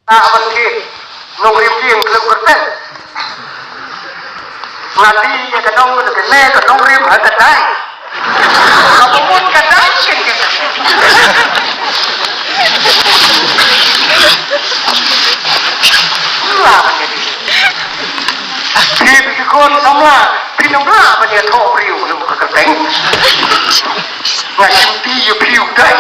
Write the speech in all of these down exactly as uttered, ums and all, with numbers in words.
Ah, ban thied nongrim ïing khlem kyrteng. Nga die ïa ka nong, kane ka nongrim ha ka dai. Ka bamut ka dai ken ken. Lah ban ïa die. Phi, phi khun samla, phi nang lah ban ïathoh briew khlem ka kyrteng. Nga shim ti ïa phi u dei.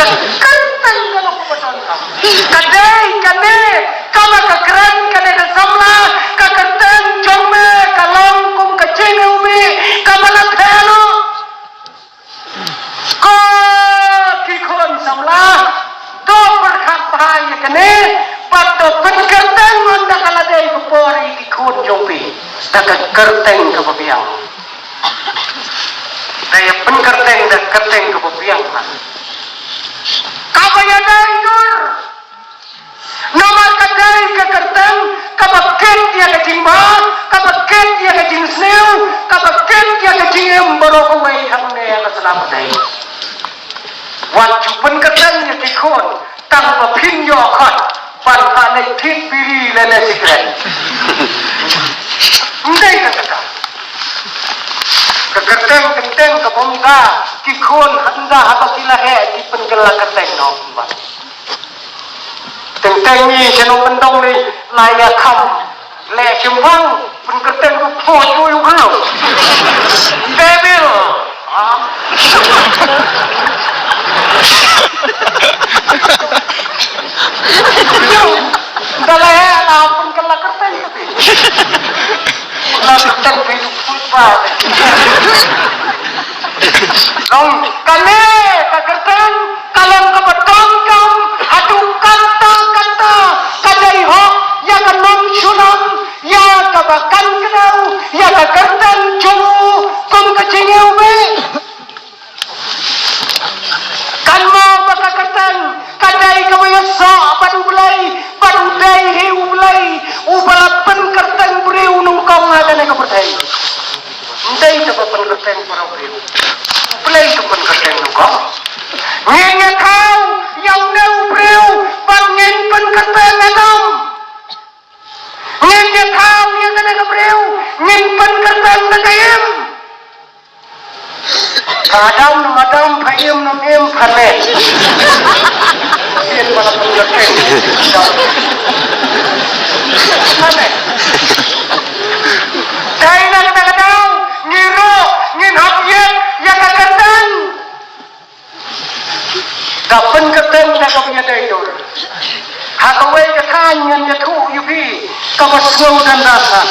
Ka kyrteng ka long kaba donkam. Ka dei kane kaba ka kren kane ka samla, ka kyrteng jong me ka long kum ka jingïewbih kaba la theh noh. Ko ki khun samla, to pyrkhat bha ïa kane, bad to pynkyrteng ngan da ka la dei ka por ïa ki khun jong phi da ka kyrteng kaba biang. Da ïa pynkyrteng da ka kyrteng kaba biang man. Kaba ïadei dur. Namar ka dei ka kyrteng kaba kit ïa ka jingbha, kaba kit ïa ka jingsniew, kaba kit ïa ka jingim baroh kawei hangne ha ka sla pyrthei. Wat ju pynkyrteng ïa ki khun tang ba phin ïoh khot ban leit thied biri lane sikret. Ym dei ka kata. Ka kyrteng kyrteng ka bym da ki khun hynda haba ki la heh ki pynkylla kyrteng noh kumba. Teng teng ni sha nongkyndong ni la ïa kham leh shimbang, pynkyrteng ruh pho chui u hau. Devil. Ah. Da la ïa la pynkylla kyrteng. Nang kyrteng phi tu put ba. Nong kane ka kyrteng ka long kaba donkam haduh katta katta, ka dei hok ïa ka nongshunam, ïa kaba kan kdew ïa ka kyrteng jong u kum ka jingïewbih. Kan mo ba ka kyrteng ka dei kaba ïasoh bad U Blei, bad U Blei hi U Blei uba la pynkyrteng briew nyngkong ha kane ka pyrthei. Ym dei kaba pynkyrteng para briew. U Blei u pynkyrteng nyngkong. Ngin ïa thaw ïa une u briew bad ngin pynkyrteng Adam. Ngin ïa thaw ïa kane ka briew, ngin pynkyrteng da ka Im. Pha Adam, Adam, pha Im, Im, pha Ne. Sien ba la pynkyrteng. Pha Ne. Dei na kata ka daw ngi ruh ngin hap ïit ïa ka kyrteng. Da pynkyrteng da kaba ïadei dur. Ha kawei ka thaiñ ngan ïathuh ïa phi kaba sngewdon dasa.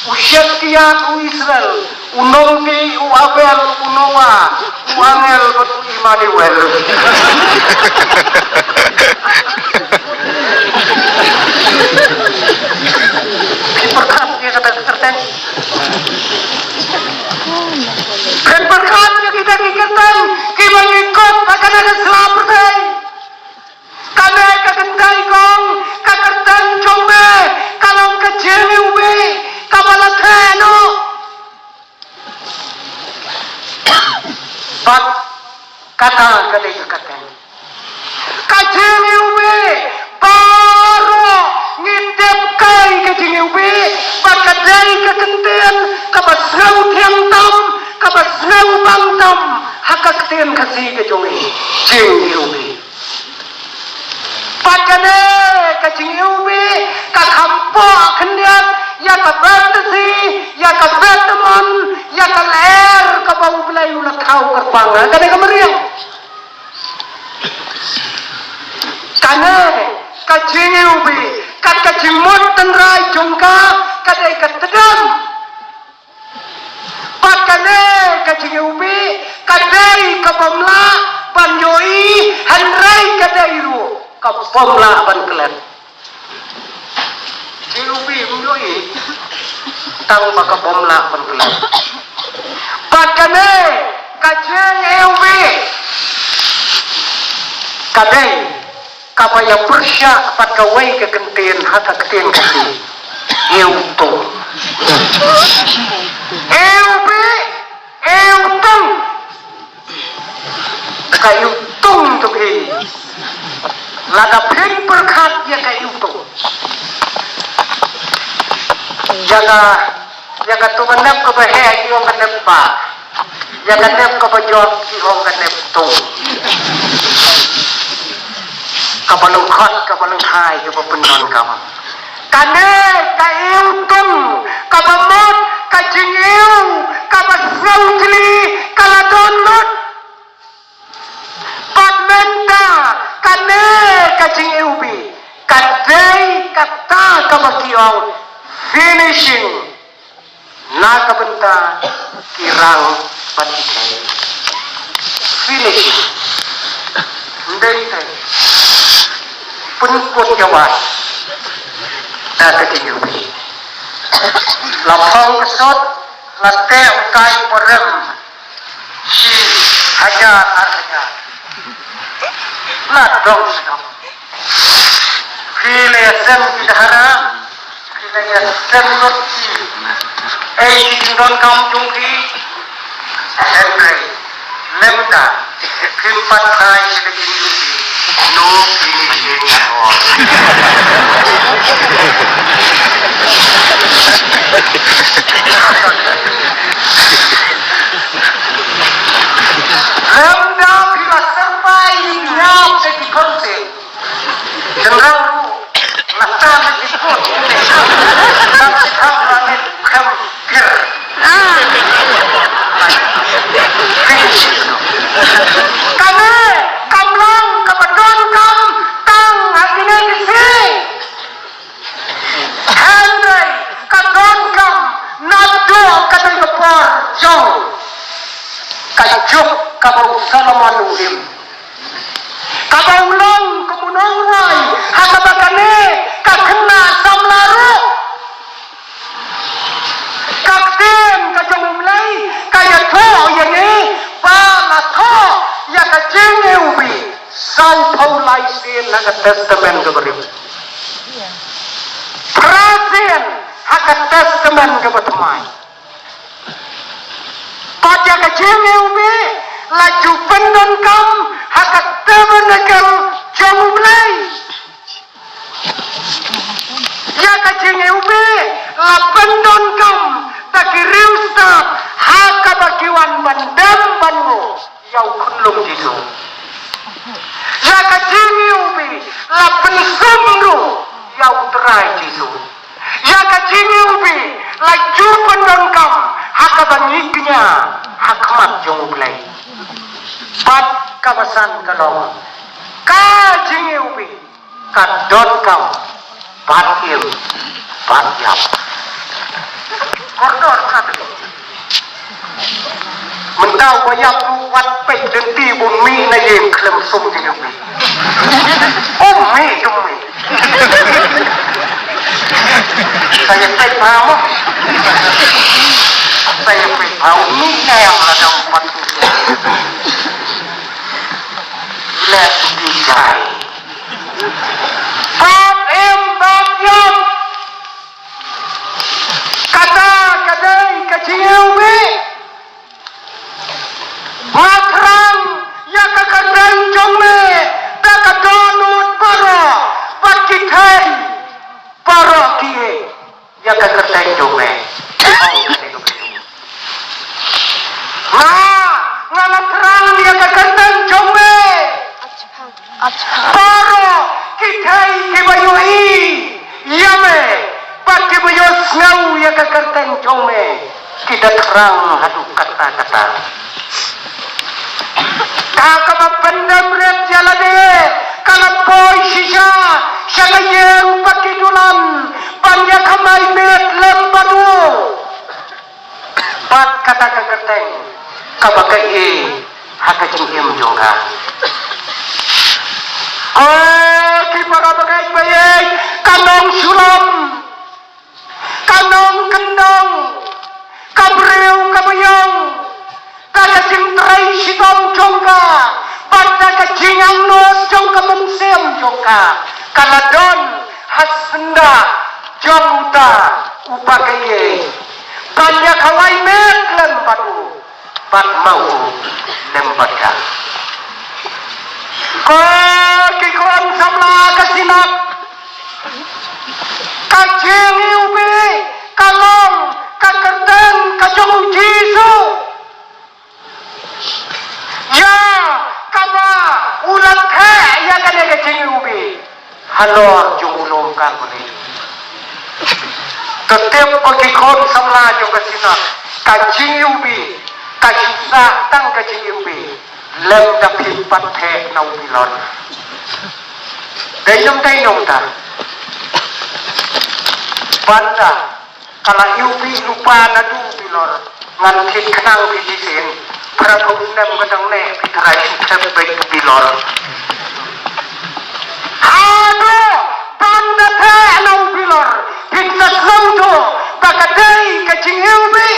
U Shemkiah u Israel, u Nongdih, u Abel, u Noah, u angel bad u Immanuel. Phi pyrkhat ïa kata ka kyrteng? Phin pyrkhat ïa kita ki kyrteng kiba ngi kot ha kane ka sla pyrthei. Kane ka kynthei kong, ka kyrteng jong me ka long ka jingïewbih kaba la theh noh. Bad kata ka dei ka kyrteng. Ka jingïewbih baroh ngi tip kaei ka jingïewbih, ba ka dei ka kyntien kaba sngewthiang tam, kaba sngewbang tam ha ka ktien Khasi ka jong ngi. Jingïewbih. Bad kane ka jingïewbih ka kham poh khyndiat ïa ka bet tasi, ïa ka bet tymmen, ïa ka lyer kaba U Blei u la thaw kyrpang ha kane ka mariang. Kane ka jingïewbih, kat ka jingmut tynrai jong ka, ka dei ka tdem. Bad kane ka jingïewbih ka dei ka bym lah ban ïohi, hynrei ka dei ruh ka bym lah ban klet. Jingïewbih ym ïohi tang ba ka bym lah ban klet. Bad kane ka jingïewbih ka dei kaba ïa pyrshah bad kawei ka kyntien ha ka ktien Khasi. Ïewtung. Ïewbih, ïewtung. Ka iwtung jong phi. Lada phin pyrkhat ïa ka iwtung, ïa ka, ïa katu ka nep kaba heh ki ong ka nep ba, ïa ka nep kaba jop ki ong ka nep tung. Kaba lyngkot, kaba lyngkhai, kaba pyndonkam. Kane ka iwtung, kaba mut, ka jingïew, kaba sngewjylliew, ka la don lut. Bad mynta kane ka jingïewbih ka dei kata kaba ki ong finishing, na ka bynta ki rang bad ki trei. Finishing. Ym dei te pynkut ïa wat da ka jingïewbih. La phong ka sut, la teh u kai u ba rem. Shi hajar ar hajar. La dong sdang. Phi la ïasem ki dahara, phi la ïasem lut ki. Ei ki jingdonkam jong ki. Hynrei lymda phim pat trai sha ka jingïewbih, no finishing at all. Lymda phi la syrpai ïa ki hap da ki khun te. Tynrang ruh la tam ïa ki khun. Tam ki kham la mih kham pir. Kane kam long kaba donkam tang ha kine ki sngi. Hynrei ka donkam naduh ka dei ka por jong ka juk kaba u Solomon u im, kaba u long kum u nongrwai ha kaba kane ka khynnah samla ruh. Ka ktien ka jong U Blei ka ïathuh ïa ngi ba la thoh ïa ka jingïewbih sawphew lai sien ha ka Testament kaba rim. Phra sien ha ka Testament kaba thymmai. Bad ïa ka jingïewbih la ju pyndonkam ha ka tabernacle jong U Blei. Ïa ka jingïewbih la pyndonkam da ki riewstad ha kaba ki wan ban dem ban nguh ïa u khunlung Jisu. Ïa ka jingïewbih la pynsum ruh ïa U Trai Jisu. Ïa ka jingïewbih la ju pyndonkam ha kaba ngi kñia ha khmat jong U Blei. Bad kaba san ka long ka jingïewbih ka donkam bad im bad ïap. Kordor ka te. Mynta uba ïap u wat peit lynti bun mih na ïing khlem sum jingïewbih. Um mih, um mih. Sa ïa peit bha mo. Sa ïa peit bha, um mih na ïing la dang pat. Let's be jai. Bad im bad ïap. Kata ka dei ka jingïewbih. Nga thrang ïa ka kyrteng jong me da ka dohnud baroh bad ki thei baroh ki ïeit ïa ka kyrteng jong me. Nga, nga la thrang ïa ka kyrteng jong me. Baroh ki thei kiba ïohi ïa me bad kiba ïohsngew ïa ka kyrteng jong me ki da thrang haduh katta katta. Ka kaba pyndem rit ïa lade ka la poi shisha sha ka ïing ba ki dulan ban ïa khamai miet lem bad u. Bad kata ka kyrteng kaba ka ïeit ha ka jingim jong ka. Ko ki para bangeit ba ïeit, ka nongshulom, ka nongkyndong, ka briew kaba ïong, da ka jingtrei shitom jong ka bad da ka jingangnud jong ka mynsiem jong ka, ka la don ha syndah jong uta uba ka ïeit. Ban ïa kawai met lem bad u, bad ma u lem bad ka. Ko ki khun samla ka Synod, ka jingiwbih ka long ka kyrteng ka jong u Jisu. Ïa kaba u la theh ïa kane ka jingiwbih halor jong u lum Kalbari. Te tip ko ki khun samla jong ka Synod, ka jingiwbih ka shisha tang ka jingiwbih. Lem da phi pat theh na u bilor. Dei num dei num ta. Banda ka la iwbih lypa naduh u bilor. Ngan thied khnang phi shisien. Phra phew snem ka dang neh phi tharai shu thep beit u bilor. Haduh ban da theh na u bilor, phin sa sngewthuh ba ka dei ka jingiwbih.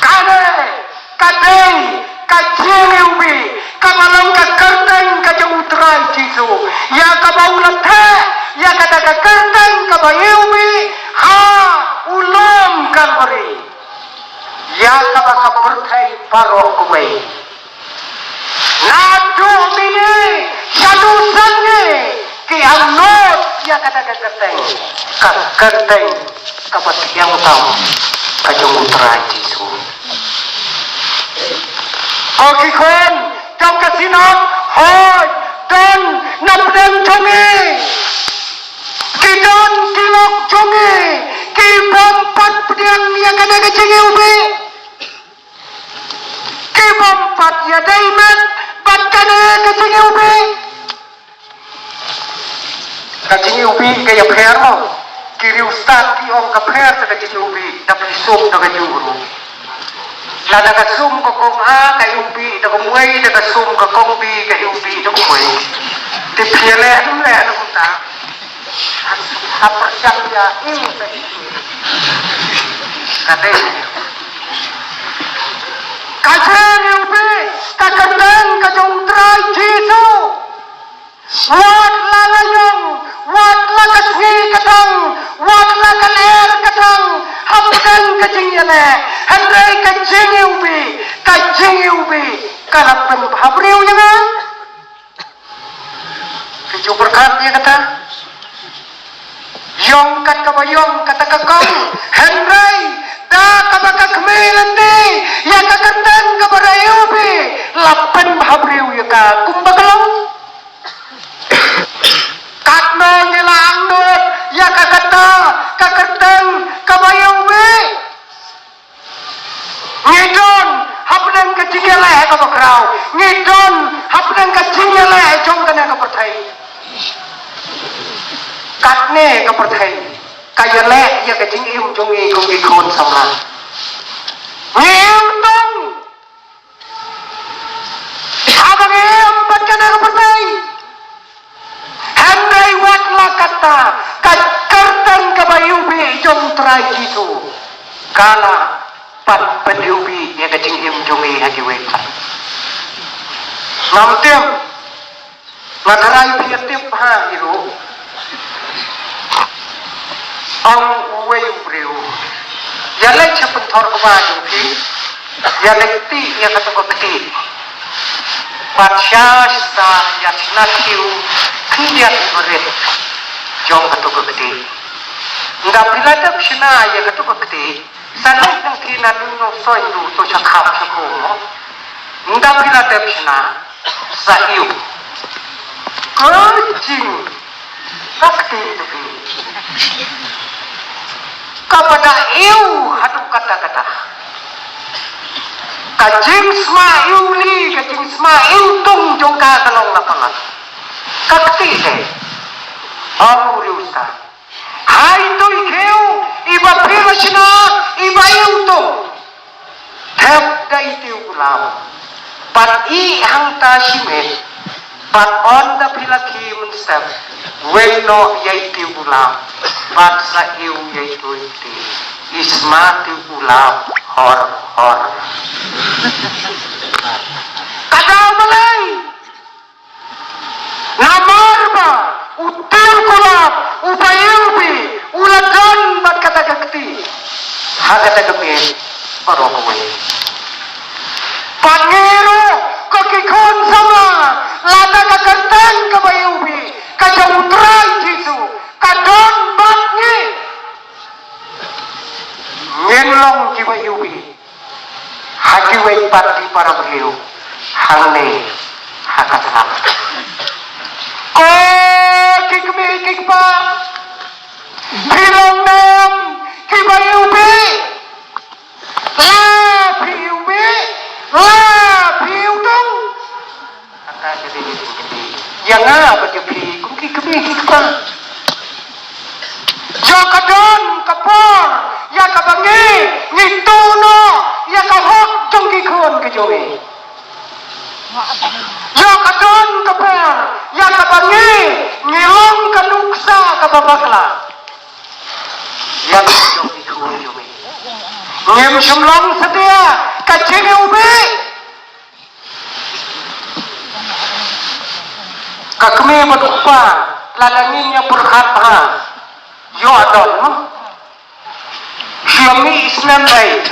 Ka dei, ka dei ka jingiwbih kaba long ka kyrteng ka jong u Trai Jisu, ïa kaba u la theh ïa kata ka kyrteng kaba iwbih ha u lum Kalbari, ïa kaba ka pyrthei baroh kawei. Naduh mynne shaduh sngi ki angnud ïa kata ka kyrteng, ka kyrteng kaba thiang tam ka jong u Trai Jisu. Ko ki khun jong ka Synod, hooid, don na pdeng jong ngi, ki don ki lok jong ngi ki bym pat pdiang ïa kane ka jingiwbih. Ki bym pat ïadei met bad kane ka jingiwbih. Ka jingiwbih ka ïapher mo. Ki riewstad ki ong ka pher sa ka jingiwbih, da phi sum da ka juh ruh. Lada ka sum ka kong A ka iwbih da ka mwei, da ka sum ka kong B ka iwbih da ka mwei. Te phi ïaleh ym leh na kumta. Ha pyrshang ïa i sa i. Ka dei. Ka jingiwbih ka kyrteng ka jong u Trai Jisu. Wat la nga ïong, wat la ka sngi ka dang, wat la ka lyer ka dang, hapdeng ka jingïaleh, hynrei ka jingiwbih, ka jingiwbih ka la pynbhabriew ïa nga. Phi ju pyrkhat ïa kata. Ïong kat kaba ïong kata ka kong, hynrei da kaba ka kmie lynti ïa ka kyrteng kaba la iwbih, la pynbhabriew ïa ka kumba ka long. Katno ngi la angnud ïa ka kata ka kyrteng kaba iwbih. Ngi don hapdeng ka jingïaleh kaba khraw. Ngi don hapdeng ka jingïaleh jong kane ka pyrthei. Katne ka pyrthei ka ïaleh ïa ka jingim jong ngi kum ki khun samla. Ngi im tang. Haba ngi im bad kane ka pyrthei. Hynrei wat la katta, ka kyrteng kaba iwbih jong u Trai Jisu ka la pat pyniwbih ïa ka jingim jong ngi ha kiwei pat. Ngam tip, nga tharai phi ïa tip ha i ruh. Ong uwei u briew, ïa leit sha pynthor kba jong phi. Ïa leit tih ïa katu ka kti. Bad sha sa ïa shna khiew khyndiat barit jong katu ka kti. Nda phi la dep shna ïa katu ka kti, sa leit nang phi na nong soi du to sha khap sha khum. Nda phi la dep shna, sa ïoh. Ka jing Ka kti tu ki. Kaba da ïoh haduh katta katta. Ka jingsma ïoh li, ka jingsma ïoh tung jong ka ka long na palat. Ka kti te. Ong u riewstad. Hai tu i khiew, iba phi la shna, iba ïoh tung. Thep da i tiew gulam. Bad ih hangta shimet. Bad ynda phi la khie mynstep, weng noh ïa i tiew gulam. Bad sa ïoh ïa i tiew kti. I sma tiew gulam hor hor. Ka daw balei? Namar ba u tiew gulam uba iwbih u la don bad kata ka kti ha kata ka miet baroh kawei. Bad ngi ruh Pat ki para briew hangne ha ka tnat. Ko ki kmie ki kpa, phi long ne em kiba ïohi? La phi ïohi, la phi ïohi. Ïa nga bad ïa phi kum ki kmie ki kpa, ïoh ka don ka por ïa kaba ngi, ngi tuh noh ïa ka hok jong ki khun ka jong ngi. Ïoh ka don ka por ïa kaba ngi, ngi long ka nuksa kaba bakla ïa ka jong ki khun jong ngi. Ngim shym long satia ka jingïohi. Ka kmie bad u kpa, lada ngin ïa pyrkhat bha, ïoh don mo? Shu mih snem beit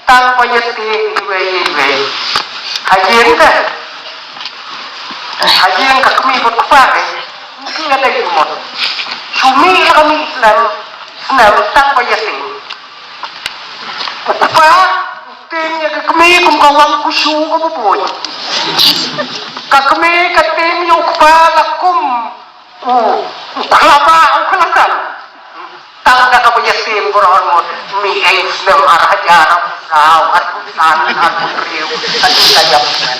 tang ba ïa tieng iwei iwei. Ha ïing te, ha ïing ka kmie bad u kpa te, ki la dei kumno? Shu mih la ka mih snem, snem tang ba ïa tieng. U kpa u tieng ïa ka kmie kum ka wang kushu kaba buit. Ka kmie ka tieng ïa u kpa la kum u, u khlaba, u khlasan. Tang da kaba ïa tieng baroh arngut, mih ei u snem ar hajar arphew saw, arphew san, arphew hynriew, arphew san.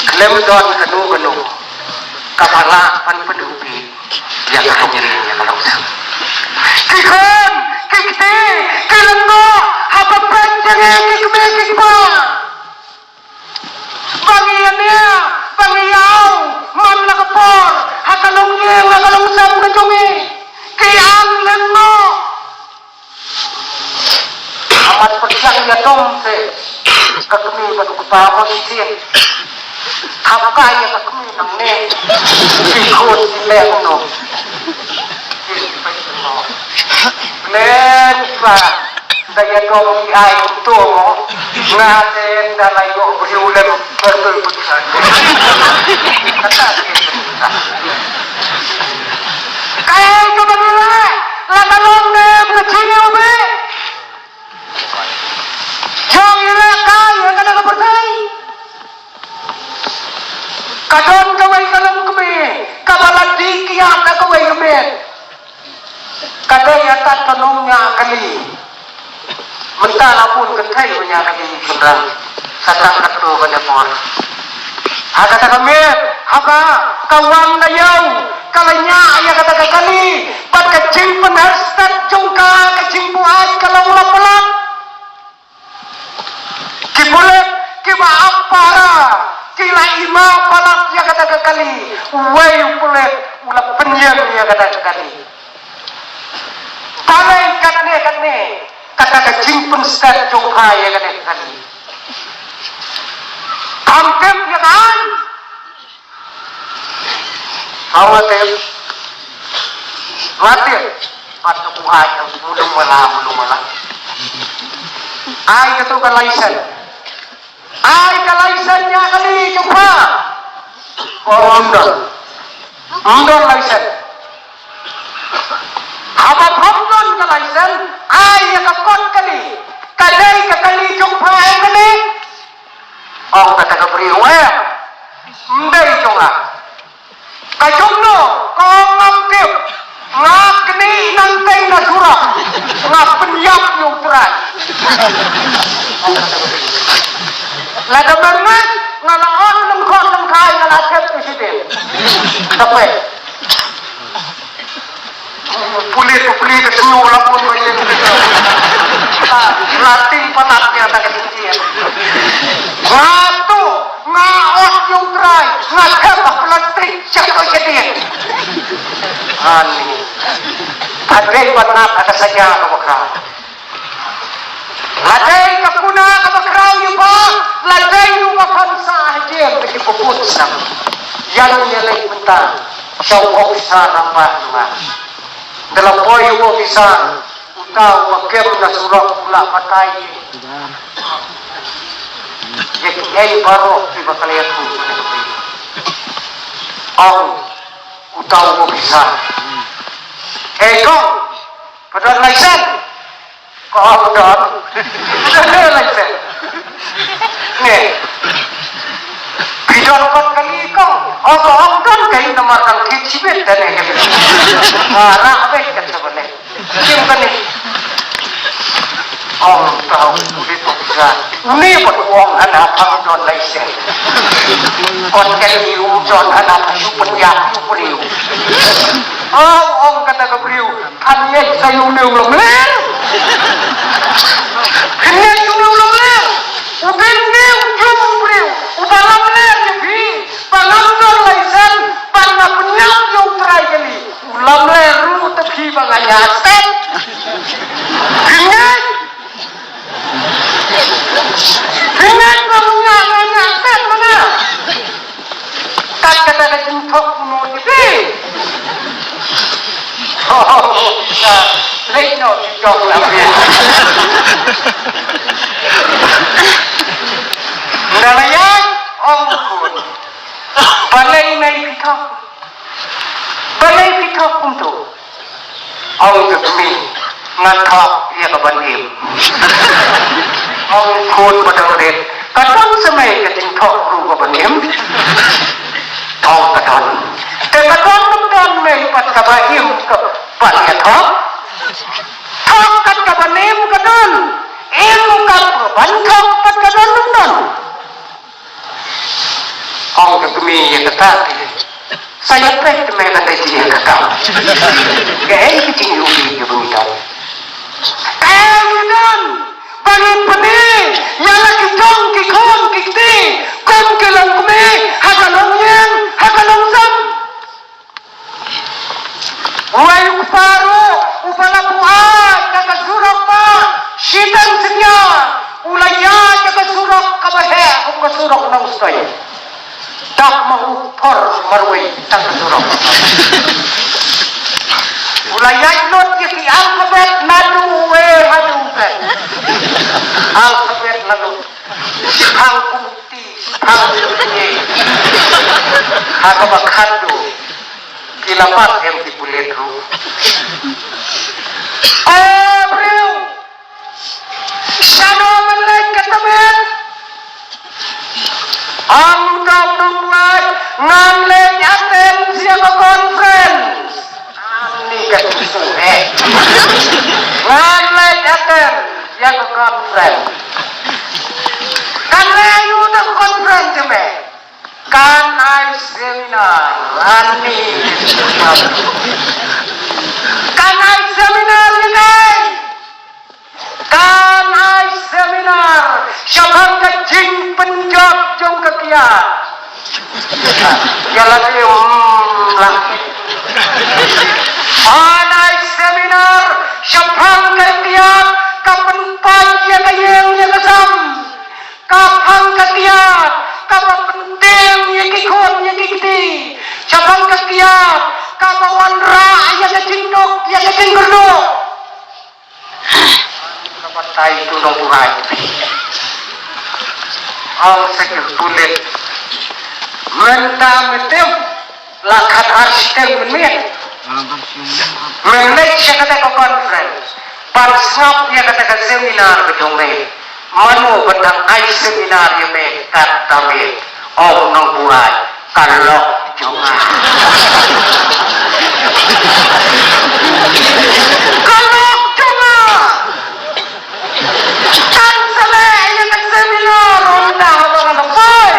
Khlem don kano kano kaba lah ban pynduh ïa ka jingim ïa ka long. Ki khun, ki kti, ki lyngdoh, haba peit ïa ngi ki kmie ki kpa, ba ngi ïa nia, ba ngi ïaw man la ka por ha ka longïing ha ka longsem ka jong ngi, ki ang lyngdoh. Amat pyrshang ïa dom te ka kmie bad u kpa mo shisien. Thap kai ïa ka kmie nangne. Ki khun ki leh kumno? Kren ba da ïa dom ki ai kumto mo. Nga te da la ïoh briew lem. Kaei kaba ngi leh, la ka long ne em ka jingïohi? Jong i leh kai ïa kata ka pyrthei. Ka don kawei ka longkmie kaba la dih kiad da kawei ka miet. Ka dei ïa tat ka nongñiah kali. Mynta la bun kynthei ba ñiah kali shynrang. Sa tang katto katne por. Ha kata ka miet haba ka wan da ïew ka la ñiah ïa kata ka kali bad ka jingpynher stet jong ka, ka jingbuaid ka long la palat. Ki pulit kiba ap pahara ki la ima palat ïa kata ka kali. Uwei u pulit u la pynïeng ïa kata ka kali. Balei katne katne kata ka jingpynstet jong pha ïa kata ka kali? Pham tip ïa ka aiñ. Hawa te. Mate. Pat tu ai ka mulung wala, mulung wala. Ai ka tu ka license. Ai ka license ïa kali jong pha. Ko ym don. Ym don license. Haba pham don ka license, ai ïa ka kot kali. Ka dei ka kali jong pha ïa kane. Ong kata ka briew, eh, ym dei jong nga. Ka jong no? Ka ong ngam tip. Nga knieh nangtei na surok. Nga pynïap ïa u trai. Lada mynta nga la ot lyngkot lyngkhai nga la thep tu shiteng. Tape. Pule pule ka sngew la bun ba ïa. La ting palat ïa ta ka jingtieng. Nga tu nga ot ïa u trai nga thep ha plastik sha ka jingtieng. Ani. Hadei ba nat ha ka saja ka bakra. La dei ka kuna kaba khraw ïa pha, la dei ruh ba phan sah ha ïing ka jingpynbun sah. Ïa ngi ïa leit mynta sha u officer rangbah jong nga. Da la poi u officer, uta uba kem na surok u la batai ïa kiei baroh kiba klet. Ong uta u officer, "Ei kong, phi don license?" Ko ong don. Don ne lai sen. Ne. Phi don kot kali ko. O ko ong don kai namar dang thied shibit da ne. Nga rah beit kata ba ne. Kim kane. Ong tau uli pokja. Uni pat ong ana pang don lai sen. Kot kali um don ana pang shu pynjah u briew. Ong ong kata ka briew. Pynïaid sa ïa une u lamler. Pynïaid ïa une u lamler. U dei ne u jong u briew uba lamler ïa phi. Ba ngam don laisen ba nga pynïap ïa u trai kali. U lamler ruh te phi ba nga ñiah stet. Pynïaid. Pynïaid ba nga ñiah, nga ñiah stet ma nga. Kat kata ka jingthok kumno ki dei. Oh, sa leit noh ki jong la phi. Nda la ïaid ong u khun. Balei nai phi thok? Balei phi thok kumto? Ong ka kmie, nga thok ïa ka ban im. Ong khun ba dang rit, ka don symbai ka jingthok ruh ka ban im? Ong ka don. Te ka don, ka don mei pat kaba im ka ban ïa thok? Thok kat ka ban im ka don. Im kat ka ban thok pat ka don, don. Ong ka kmie ïa kata te. Sa ïa peit te me lada ïa kata. Kaei ka jingïohi kaba ngi don? Kaei ngi don ba ngin pyni ïa la ki jong ki khun ki kti kum ki longkmie ha ka longïing ha ka longsem? Wei u kpa ruh uba la buaid da ka surok ba shiteng synñia u la ïaid da ka surok kaba heh kum ka surok Nongstoiñ. Dap ma u por marwei tang ka surok. U la ïaid lut ïa ki alphabet naduh uwei haduh uwei. Alphabet la lut. Shipang kum u kti, shipang kum u kñi. Ha kaba khadduh. Ki la pat em ki pulit ruh. Ko briew. Shano men leit ka tymmen? Ong uta u nongbuaid, ngan leit attend ïa ka conference. Ani ka tu eh. Ngan leit attend ïa ka conference. Kan leit ïa ka conference me. Kan ai seminar, ani. Kan ai seminar ïa kaei? Kan ai seminar shaphang ka jingpynjot jong ka kiad. Ïa la te, mm, la. Kan ai seminar shaphang ka kiad, ka pynpait ïa ka ïing ïa ka sem. Ka phang ka kiad kaba pyntieng ïa ki khun ïa ki kti. Shaphang ka kiad kaba wanrah ïa ka jingduk ïa ka jingkyrduh. Kaba tai tu nongbuaid. Ong sa ki pulit. Mynta me tip. La khat ar shiteng mynmiet. Men leit sha kata ka conference ban sngap ïa kata ka seminar ka jong me. Mano ba dang ai seminar ïa me kata me? Ong nongbuaid, ka lok jong nga. Ka lok jong nga. Kan sa leh ïa ka seminar ynda haba nga la poi.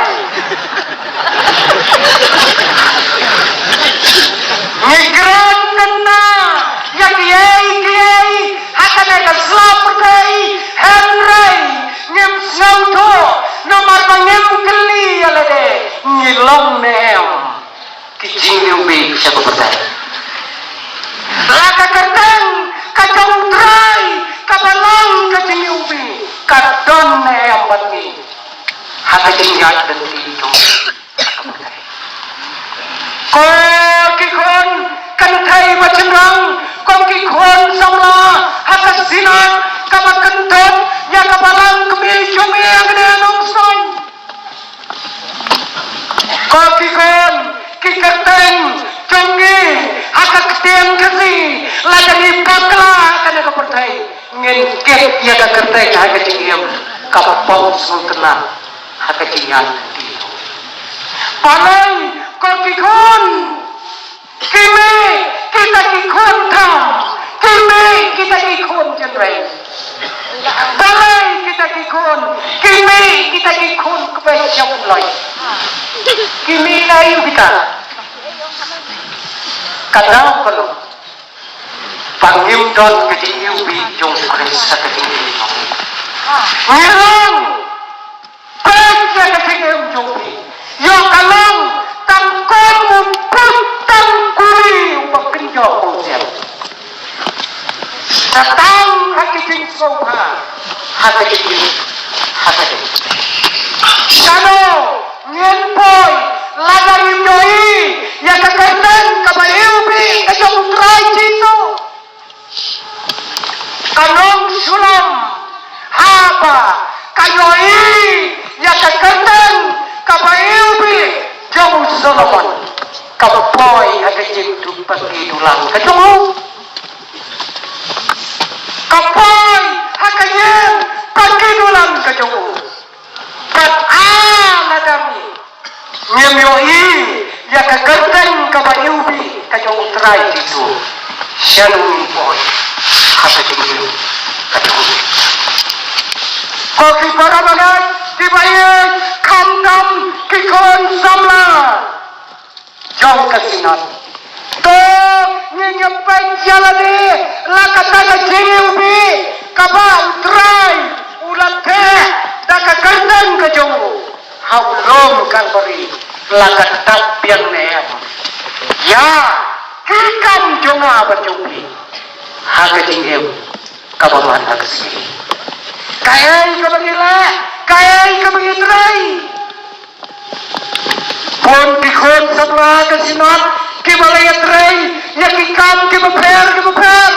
Ngi kren kynmaw ïa kiei kiei ha kane ka sla pyrthei, hynrei ngim sngewthuh namar ba ngim kylli ïa lade ngi long ne em. Ki jingïohi sha ka pyrthei. La ka kyrteng ka jong U Trai kaba long ka jingïohi ka don ne em bad ngi ha ka jingïaid lynti jong ka pyrthei. Ko ki khun kynthei ba shynrang, ko ki khun samla ha ka synod kaba kynthoh ïa ka balang kmie jong ngi hangne ha Nongstoiñ. Ko ki khun ki kyrteng jong ngi ha ka ktien Khasi, lada ngi bakla ha kane ka pyrthei ngin Kit ïa ka kyrteng ha ka jingim kaba pom sngewtynnat ha ka jingïaid. Balei ko ki khun, ki mih kita ki khun tham, ki mih kita ki khun jingmut. Balei kita ki khun, ki mih kita ki khun kaba shong loi. Ki mih na ïu kita. Ka daw ka long ba ngim don ka jingiwbih jong U Khrist ha ka jingim. Ngi long peit ïa ka jingim jong phi. Ïoh ka long tang kum u put tang kuri uba pynïoh bymsiang. Sa tang ha ka jingsngewbha ha ka jingim, ha ka jingim. Shano ngin poi lada ngim ïohi ïa ka kyrteng kaba iwbih ka jong U Trai Jisu? Ka nongshunam haba ka ïohi ïa ka kyrteng kaba iwbih jong u Solomon, ka poi ha ka jingdup paki dulan ka jong u. Ka poi ha ka jingpaki dulan ka jong u. Bad a lada ngim ïohi ïa ka kyrteng kaba iwbih ka jong U Trai Jisu, shano ngin poi ha ka jingim ka jong u? Ko ki para bangeit kiba ïeit, khamtam ki khun samla jong ka Synod, to ngin ïa peit ïa lade la kata ka jingiwbih kaba U Trai u la theh da ka kyrteng ka jong u ha u lum Kalbari, la ka dap biang ne em ïa ki kam jong nga bad jong phi ha ka jingim kaba man ha ka sngi. Kaei kaba ngi leh, kaei kaba ngi trei? Bun ki khun samla ka Synod kiba la ïatrei ïa ki kam kiba pher kiba pher.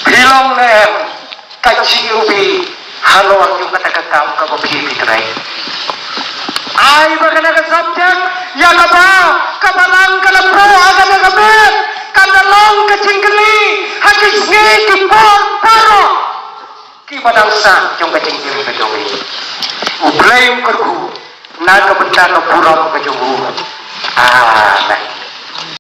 Phi long ne em ka jingiwbih halor jong kata ka kam kaba phi phi trei? Ai ba kane ka subject ïa kaba ka Balang ka la buh ha kane ka miet kan da long ka jingkylli ha ki sngi ki por baroh kiba dang sah jong ka jingim ka jong ngi. U Blei un kyrkhu na ka bynta ka burom ka jong u. Amen.